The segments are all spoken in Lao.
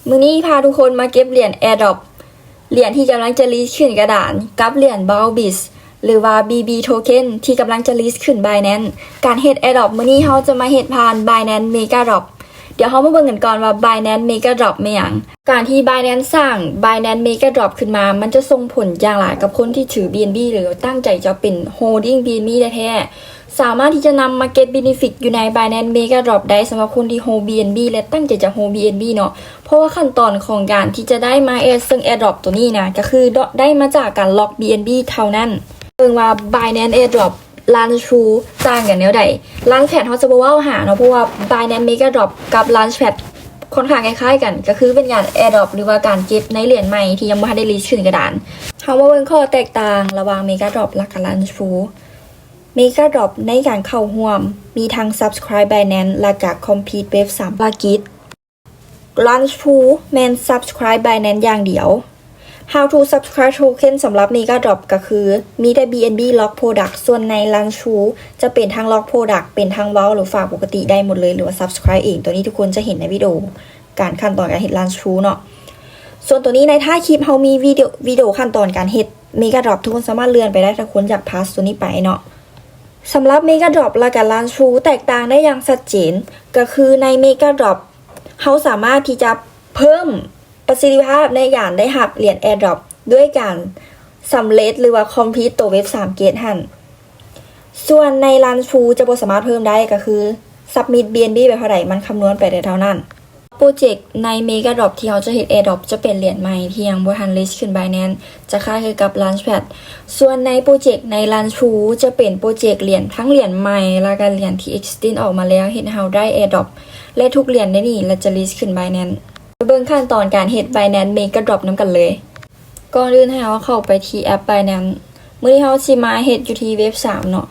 ມື້ນີ້ພາທຸກຄົນມາເກັບຫຼຽນ Airdrop ຫຼຽນທີ່ກຳລັງຈະ list ຂຶ້ນກະດານ ກັບຫຼຽນ Baubiz ຫຼືວ່າ BB Token ທີ່ກຳລັງຈະ list ຂຶ້ນ Binance. ການເຮັດ Airdrop ມື້ນີ້ເຮົາຈະມາເຮັດຜ່ານ Binance Mega Drop. ດຽວເຮົາມາເບິ່ງກັນກ່ອນວ່າ Binance Mega Drop ແມ່ນຫຍັງ. ການທີ່ Binance ສ້າງ Binance Mega Drop ຂຶ້ນມາ ມັນຈະສົ່ງຜົນຢ່າງຫຼາຍກັບຄົນທີ່ຖື BNB ຫຼືຕັ້ງໃຈຈະເປັນ holding BNB ແທ້ໆ. ສາມາດທີ່ຈະນຳມາເກັບ benefit ຢູ່ໃນ Binance Mega Drop ໄດ້ ສຳລັບຄົນທີ່ hold BNB ແລະ ຕັ້ງໃຈຈະ hold BNB ເນາະ, ເພາະວ່າຂັ້ນຕອນຂອງການທີ່ຈະໄດ້ມາ add ເຊິ່ງ Airdrop ໂຕນີ້ນະ ກະຄືໄດ້ມາຈາກການ lock BNB ເທົ່ານັ້ນ. ເບິ່ງວ່າ Binance Airdrop Launch Pool ຕ່າງກັນແນວໃດ. Launchpad ເຮົາຈະບໍ່ເວົ້າຫາເນາະ ເພາະວ່າ Binance Mega Drop ກັບ Launchpad ຄ່ອນຂ້າງຄ້າຍໆກັນ, ກະຄືເປັນການ Airdrop ຫຼືວ່າການເກັບໃນຫຼຽນໃໝ່ທີ່ຍັງບໍ່ທັນໄດ້ list ຂຶ້ນກະດານ. ເຮົາມາເບິ່ງຂໍ້ແຕກຕ່າງລະຫວ່າງ Mega Drop ແລະກະ Launch Pool. Mega Drop ໃນການເຂົ້າຮ່ວມມີທັງ Subscribe Binance ແລະກະ Complete ເວັບສາມ ພາລະກິດ. Launch Pool ແມ່ນ Subscribe Binance ຢ່າງດຽວ. How to subscribe token ສຳລັບ Mega Drop ກະຄືມີແຕ່ BNB Lock Product, ສ່ວນໃນ Launch Pool ຈະເປັນທັງ Lock Product ເປັນທັງ Vault ຫຼືຝາກປົກກະຕິໄດ້ໝົດເລີຍ ຫຼືວ່າ Subscribe ເອງ. ໂຕນີ້ທຸກຄົນຈະເຫັນໃນວິດີໂອການ ຂັ້ນຕອນການເຮັດ Launch Pool ເນາະ. ສ່ວນໂຕນີ້ໃນທ້າຍຄລິບເຮົາມີວິດີໂອ ວິດີໂອຂັ້ນຕອນການເຮັດ Mega Drop ທຸກຄົນສາມາດເລື່ອນໄປໄດ້ ຖ້າຄົນຢາກ pass ໂຕນີ້ໄປເນາະ. ສຳລັບ Mega Drop ແລະກະ Launch Pool ແຕກຕ່າງໄດ້ຢ່າງຊັດເຈນ ກະຄືໃນ Mega Drop ເຮົາສາມາດທີ່ຈະເພີ່ມປະສິດທິພາບໃນການໄດ້ຮັບຫຼຽນ Airdrop ດ້ວຍການສຳເລັດ ຫຼືວ່າ Complete ໂຕເວັບສາມເກດຫັ້ນ. ສ່ວນໃນ Launch Pool ຈະບໍ່ສາມາດເພີ່ມໄດ້ ກະຄື Submit BNB ໄປເທົ່າໃດ ມັນຄຳນວນໄປໄດ້ເທົ່ານັ້ນ. ໂປຣເຈັກໃນ Mega Drop ທີ່ເຮົາຈະເຮັດ Airdrop ຈະເປັນຫຼຽນໃໝ່ທີ່ຍັງບໍ່ທັນ list ຂຶ້ນ Binance ຈະຄ້າຍຄືກັບ Launchpad. ສ່ວນໃນໂປຣເຈັກໃນ Launch Pool ຈະເປັນໂປຣເຈັກຫຼຽນ ທັງຫຼຽນໃໝ່ ແລະກະຫຼຽນທີ່ existing ອອກມາແລ້ວ ເຮັດໃຫ້ເຮົາໄດ້ Airdrop ແລະທຸກຫຼຽນໃນນີ້ລະຈະ list ຂຶ້ນ Binance. ໄປເບິ່ງຂັ້ນຕອນການເຮັດ Binance Mega Drop ນຳກັນເລີຍ. ກ່ອນອື່ນໃຫ້ເຮົາເຂົ້າໄປທີ່ແອັບ Binance. ມື້ນີ້ເຮົາຊິມາເຮັດຢູ່ທີ່ເວັບສາມເນາະ.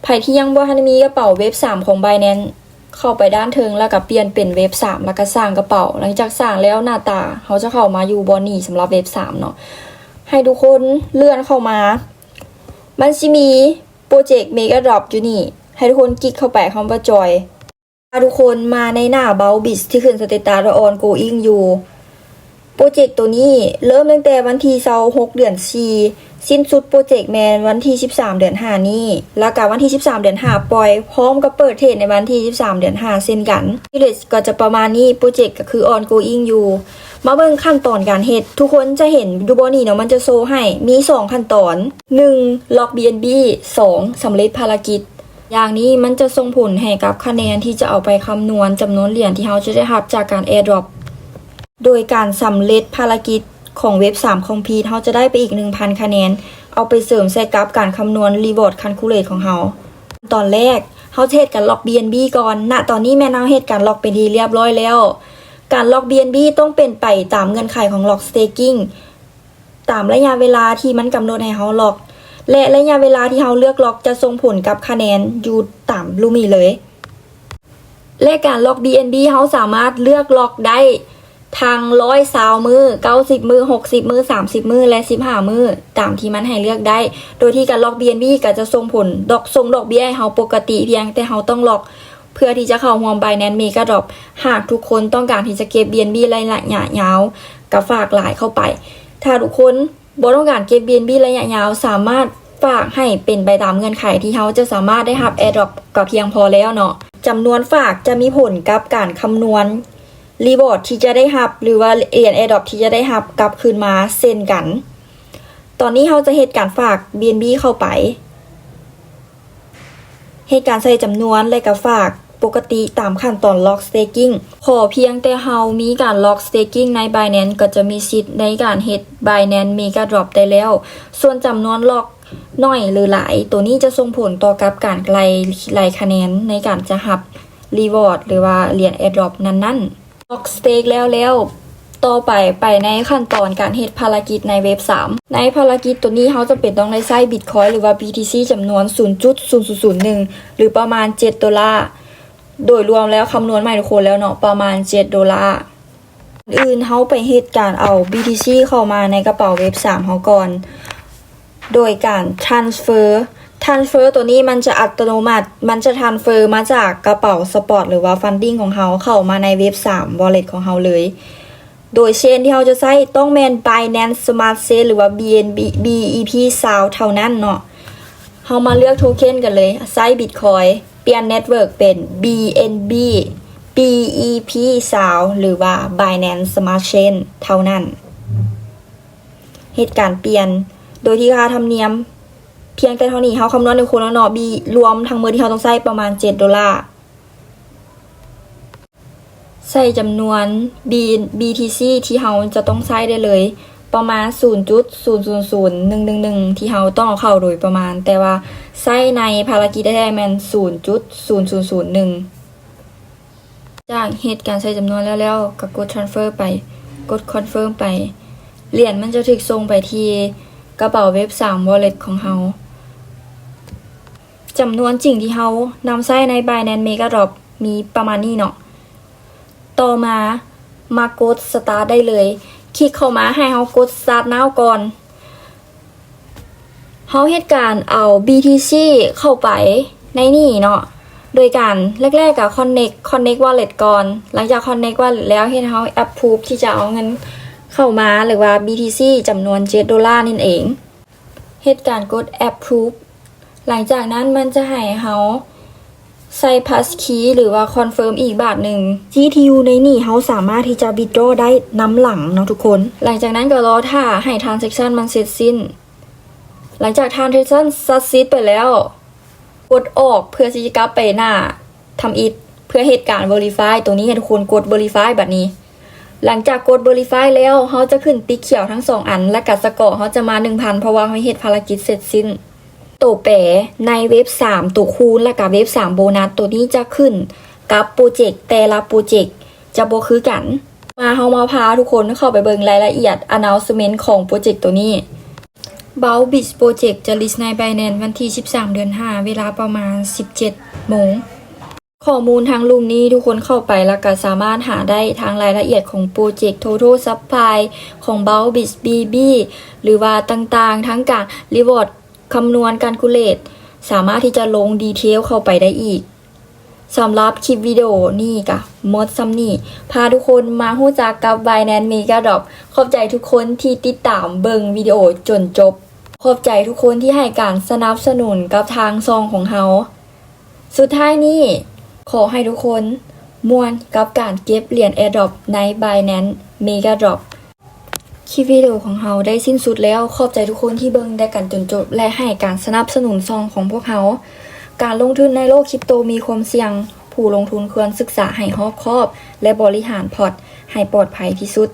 ໃຜທີ່ຍັງບໍ່ທັນໄດ້ມີກະເປົາເວັບສາມຂອງ Binance ເຂົ້າໄປດ້ານເທິງ ແລ້ວກະປ່ຽນເປັນເວັບສາມ ແລ້ວກະສ້າງກະເປົາ. ຫຼັງຈາກສ້າງແລ້ວ ໜ້າຕາເຮົາຈະເຂົ້າມາຢູ່ບ່ອນນີ້ສຳລັບເວັບສາມເນາະ. ໃຫ້ທຸກຄົນເລື່ອນເຂົ້າມາ ມັນຊິມີໂປຣເຈັກ Mega Drop ຢູ່ນີ້ ໃຫ້ທຸກຄົນກິກເຂົ້າໄປຄຳວ່າ Join. ພາທຸກຄົນມາໃນໜ້າ Baubiz ທີ່ຂຶ້ນ status ວ່າ ongoing ຢູ່. ໂປຣເຈັກໂຕນີ້ເລີ່ມຕັ້ງແຕ່ວັນທີຊາວຫົກ ເດືອນສີ່ ສິ້ນສຸດໂປຣເຈັກແມ່ນວັນທີສິບສາມ ເດືອນຫ້ານີ້ ແລ້ວກະວັນທີສິບສາມ ເດືອນຫ້າປ່ອຍ ພ້ອມກັບເປີດເທຣດໃນວັນທີສິບສາມ ເດືອນຫ້າເຊັ່ນກັນ. Village ກໍຈະປະມານນີ້, ໂປຣເຈັກກະຄື ongoing ຢູ່. ມາເບິ່ງຂັ້ນຕອນການເຮັດ, ທຸກຄົນຈະເຫັນຢູ່ບ່ອນນີ້ເນາະ, ມັນຈະໂຊໃຫ້ມີສອງຂັ້ນຕອນ, ໜຶ່ງ lock BNB, ສອງ ສຳເລັດພາລະກິດ. ຢ່າງນີ້ມັນຈະສົ່ງຜົນໃຫ້ກັບຄະແນນທີ່ຈະເອົາໄປຄຳນວນຈຳນວນຫຼຽນທີ່ເຮົາຈະໄດ້ຮັບຈາກການ Airdrop. ໂດຍການສຳເລັດພາລະກິດຂອງເວັບສາມ Complete ເຮົາຈະໄດ້ໄປອີກໜຶ່ງພັນຄະແນນ, ເອົາໄປເສີມໃສ່ກັບການຄຳນວນ Reward Calculate ຂອງເຮົາ. ຕອນແລກເຮົາຈະເຮັດການ lock BNB ກ່ອນ. ນະຕອນນີ້ແມ່ນເຮົາເຮັດການ lock ເປັນທີ່ລຽບຮ້ອຍແລ້ວ. ການ lock BNB ຕ້ອງເປັນໄປຕາມເງື່ອນໄຂຂອງ lock staking. ຕາມໄລຍະເວລາທີ່ມັນກຳນົດໃຫ້ເຮົາ lock ແລະ ໄລຍະເວລາທີ່ເຮົາເລືອກ lock ຈະສົ່ງຜົນກັບຄະແນນຢູ່ຕາມລຸ່ມນີ້ເລີຍ. ແລະ ການ lock BNB ເຮົາສາມາດເລືອກ lock ໄດ້ທັງຮ້ອຍຊາວມື້, ເກົ້າສິບມື້, ຫົກສິບມື້, ສາມສິບມື້ ແລະ ສິບຫ້າມື້ ຕາມທີ່ມັນໃຫ້ເລືອກໄດ້. ໂດຍທີ່ການ lock BNB ກໍຈະສົ່ງຜົນດອກ, ສົ່ງດອກເບ້ຍໃຫ້ເຮົາປົກກະຕິ, ພຽງແຕ່ເຮົາຕ້ອງ lock ເພື່ອທີ່ຈະເຂົ້າຮ່ວມ Binance Mega Drop. ຫາກທຸກຄົນຕ້ອງການທີ່ຈະເກັບ BNB ໃນໄລຍະຍາວ, ກໍຝາກຫຼາຍເຂົ້າໄປ. ຖ້າທຸກຄົນບໍ່ຕ້ອງການເກັບ BNB ໄລຍະຍາວ, ສາມາດຝາກໃຫ້ເປັນໄປຕາມເງື່ອນໄຂທີ່ເຮົາຈະສາມາດໄດ້ຮັບ Airdrop ກໍພຽງພໍແລ້ວເນາະ. ຈຳນວນຝາກຈະມີຜົນກັບການຄຳນວນ Reward ທີ່ຈະໄດ້ຮັບ ຫຼືວ່າຫຼຽນ Airdrop ທີ່ຈະໄດ້ຮັບກັບຄືນມາເຊັ່ນກັນ. ຕອນນີ້ເຮົາຈະເຮັດການຝາກ BNB ເຂົ້າໄປ. ເຮັດການໃສ່ຈຳນວນ ແລະ ກະຝາກປົກກະຕິຕາມຂັ້ນຕອນ lock staking. ຂໍພຽງແຕ່ເຮົາມີການ lock staking ໃນ Binance ກໍຈະມີສິດໃນການເຮັດ Binance Mega Drop ໄດ້ແລ້ວ. ສ່ວນຈຳນວນ lock ໜ້ອຍ ຫຼື ຫຼາຍ, ໂຕນີ້ຈະສົ່ງຜົນຕໍ່ກັບການໄລ່, ໄລ່ຄະແນນໃນການຈະຮັບ Reward ຫຼືວ່າຫຼຽນ Airdrop ນັ້ນໆ. Lock stake ແລ້ວແລ້ວ, ຕໍ່ໄປ ໄປໃນຂັ້ນຕອນການເຮັດພາລະກິດໃນເວັບສາມ. ໃນພາລະກິດໂຕນີ້ ເຮົາຈຳເປັນຕ້ອງໄດ້ໃຊ້ Bitcoin ຫຼືວ່າ BTC ຈຳນວນ ສູນຈຸດສູນສູນສູນໜຶ່ງ ຫຼື ປະມານ ເຈັດໂດລາ. ໂດຍລວມແລ້ວ ຄຳນວນໃຫ້ທຸກຄົນແລ້ວເນາະ, ປະມານ ເຈັດໂດລາ. ກ່ອນອື່ນ ເຮົາໄປເຮັດການເອົາ BTC ເຂົ້າມາໃນກະເປົາເວັບສາມເຮົາກ່ອນ. ໂດຍການ transfer. Transfer ໂຕນີ້ມັນຈະອັດຕະໂນມັດ, ມັນຈະ transfer ມາຈາກກະເປົາ Spot ຫຼືວ່າ Funding ຂອງເຮົາເຂົ້າມາໃນເວັບສາມ Wallet ຂອງເຮົາເລີຍ. ໂດຍ chain ທີ່ເຮົາຈະໃຊ້ຕ້ອງແມ່ນ Binance Smart Chain ຫຼືວ່າ BNB BEP ຊາວເທົ່ານັ້ນເນາະ. ເຮົາມາເລືອກ token ກັນເລີຍ, ໃຊ້ Bitcoin ປ່ຽນ network ເປັນ BNB BEP ຊາວ ຫຼືວ່າ Binance Smart Chain ເທົ່ານັ້ນ. ເຮັດການປ່ຽນໂດຍທີ່ຄ່າທຳນຽມພຽງແຕ່ເທົ່ານີ້. ເຮົາຄຳນວນໃຫ້ຄົນແລ້ວເນາະ, ບີ ລວມທັງໝົດທີ່ເຮົາຕ້ອງໃຊ້ປະມານເຈັດໂດລາ. ໃສ່ຈຳນວນ B BTC ທີ່ເຮົາຈະຕ້ອງໃຊ້ໄດ້ເລີຍ, ປະມານສູນຈຸດສູນສູນສູນໜຶ່ງໜຶ່ງໜຶ່ງ ທີ່ເຮົາຕ້ອງເອົາເຂົ້າໂດຍປະມານ, ແຕ່ວ່າໃຊ້ໃນພາລະກິດແທ້ໆແມ່ນສູນຈຸດສູນສູນສູນໜຶ່ງ. ຈາກເຮັດການໃສ່ຈຳນວນແລ້ວໆ ກໍກົດ transfer ໄປ, ກົດ confirm ໄປ, ຫຼຽນມັນຈະຖືກສົ່ງໄປທີ່ກະເປົາ Web ສາມ wallet ຂອງເຮົາ. ຈຳນວນຈິງທີ່ເຮົານຳໃຊ້ໃນ Binance Mega Drop ມີປະມານນີ້ເນາະ. ຕໍ່ມາ ມາກົດ start ໄດ້ເລີຍ. ຄລິກເຂົ້າມາ ໃຫ້ເຮົາກົດ start now ກ່ອນ. ເຮົາເຮັດການເອົາ BTC ເຂົ້າໄປໃນນີ້ເນາະ, ໂດຍການແລກໆກໍ connect connect wallet ກ່ອນ. ຫຼັງຈາກ connect wallet ແລ້ວ ເຮັດໃຫ້ເຮົາ approve ທີ່ຈະເອົາເງິນເຂົ້າມາ ຫຼືວ່າ BTC ຈຳນວນເຈັດໂດລານັ້ນເອງ. ເຮັດການກົດ approve. ຫຼັງຈາກນັ້ນມັນຈະໃຫ້ເຮົາໃສ່ passkey ຫຼືວ່າ confirm ອີກບາດໜຶ່ງ. ຈີ ທີ່ຢູ່ໃນນີ້ເຮົາສາມາດທີ່ຈະ withdraw ໄດ້ນຳຫຼັງເນາະທຸກຄົນ. ຫຼັງຈາກນັ້ນກໍລໍຖ້າໃຫ້ transaction ມັນເສັດສິ້ນ. ຫຼັງຈາກ transaction success ໄປແລ້ວ, ກົດອອກເພື່ອທີ່ຈະກັບໄປໜ້າທຳອິດ ເພື່ອເຮັດການ verify ຕົງນີ້ໃຫ້ທຸກຄົນກົດ verify ບັດນີ້. ຫຼັງຈາກກົດ verify ແລ້ວ, ເຮົາຈະຂຶ້ນຕິກຂຽວທັງສອງອັນ ແລະກະ score ເຮົາຈະມາໜຶ່ງພັນ ເພາະວ່າເຮົາເຮັດພາລະກິດເສັດສິ້ນ. ໂຕແປໃນ Web ສາມ ໂຕຄູນ ແລະກະ Web ສາມ ໂບນັດ ໂຕນີ້ຈະຂຶ້ນກັບໂປຣເຈັກ, ແຕ່ລະໂປຣເຈັກຈະບໍ່ຄືກັນ. ມາ ເຮົາມາພາທຸກຄົນເຂົ້າໄປເບິ່ງລາຍລະອຽດ announcement ຂອງໂປຣເຈັກໂຕນີ້. Bulk Bits Project ຈະ list ໃນ Binance ວັນທີສິບສາມ ເດືອນຫ້າ ເວລາປະມານສິບເຈັດໂມງ. ຂໍ້ມູນທາງລຸ່ມນີ້ ທຸກຄົນເຂົ້າໄປແລ້ວກໍສາມາດຫາໄດ້ທັງລາຍລະອຽດຂອງໂປຣເຈັກ Total Supply ຂອງ Bulk Bits BB ຫຼືວ່າຕ່າງໆ ທັງການ reward ຄຳນວນ calculate ສາມາດທີ່ຈະລົງ detail ເຂົ້າໄປໄດ້ອີກ. ສຳລັບຄລິບວິດີໂອນີ້ກະໝົດສ່ຳນີ້. ພາທຸກຄົນມາຮູ້ຈັກກັບ Binance Mega Drop. ຂອບໃຈທຸກຄົນທີ່ຕິດຕາມເບິ່ງວິດີໂອຈົນຈົບ. ຂອບໃຈທຸກຄົນທີ່ໃຫ້ການສະໜັບສະໜູນກັບທາງຊ່ອງຂອງເຮົາ. ສຸດທ້າຍນີ້ ຂໍໃຫ້ທຸກຄົນມ່ວນກັບການເກັບຫຼຽນ Airdrop ໃນ Binance Mega Drop. ຄລິບວິດີໂອຂອງເຮົາໄດ້ສິ້ນສຸດແລ້ວ. ຂອບໃຈທຸກຄົນທີ່ເບິ່ງແລະກັນຈົນຈົບ ແລະໃຫ້ການສະໜັບສະໜູນຊ່ອງຂອງພວກເຮົາ. ການລົງທຶນໃນໂລກຄຣິບໂຕມີຄວາມສ່ຽງ. ຜູ້ລົງທຶນຄວນສຶກສາໃຫ້ຮອບຄອບ ແລະບໍລິຫານພອດໃຫ້ປອດໄພທີ່ສຸດ.